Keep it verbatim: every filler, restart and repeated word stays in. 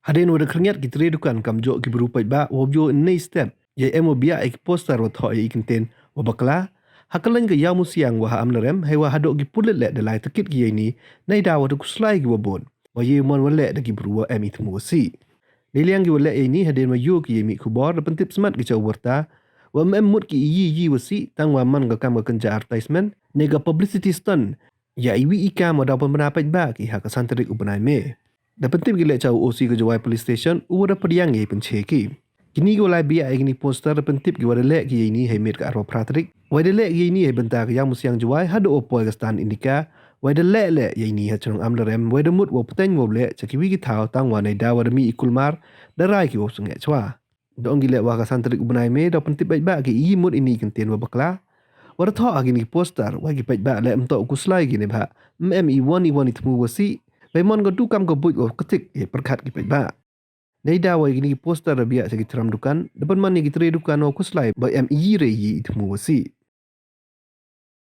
Hadien wa da khyrngiat ki tre dukan kamjooh ki bru paidbah wa bjooh nei step ya em wa biah ya ki poster wa thoh ya i kyntien wa bakla ha ka lain ka Iawmusiang wa ha Amlarem, hei wa hadooh ki pulit leh da lai takit ki ya ini, neida wa da khuslai ki wa bood wa ye mon wa leh da ki bru wa em i thmu wa sih. Neiliang ki wa leh ya ini, hadien wa yoo ki ya i mih khubor, da pyntip smat ki cha u wyrta wa em em mut ki i yi yi wa sih, tang wa man ka kam ka kynja advertisement ne ka publicity stunt ya i wi i kam wa daw pynbna paidbah ki ha ka san tarik u bnai May. Da pyntip ki leh cha u O C ka Jowai Police Station, u wa da pdiang ya i pynche ki. Kini ki wa lai biah ya kini poster da pyntip ki wa da leh ki ya ini hei miet ka arphaw phra tarik, wa da leh ki ya ini hei bynta ka Iawmusiang Jowai hadooh wa poi ka stand Indica, wa da leh leh ya ini ha chnong Amlarem, wa da mut wa pteng wa leh cha ki wi ki thaw, tang wa neida wa da mih i kulmar da rai ki wa sngeh chwa. Da ong ki leh wa ka san tarik u bnai May da pyntip paidbah ki i mut ini i kyntien wa bakla wa da thoh ha kini ki poster, wa ki paidbah leh ym toh u khuslai ki neibhah em em i won i won i thmu wa sih, wei mon ka du kam ka buit wa ktik ya pyrkhat ki paidbah. Neida wa ya kini ki poster da biah cha ki tram dukan, da pynman ya ki tre dukan wa khuslai ba em i yi re i yi i thmu wa sih.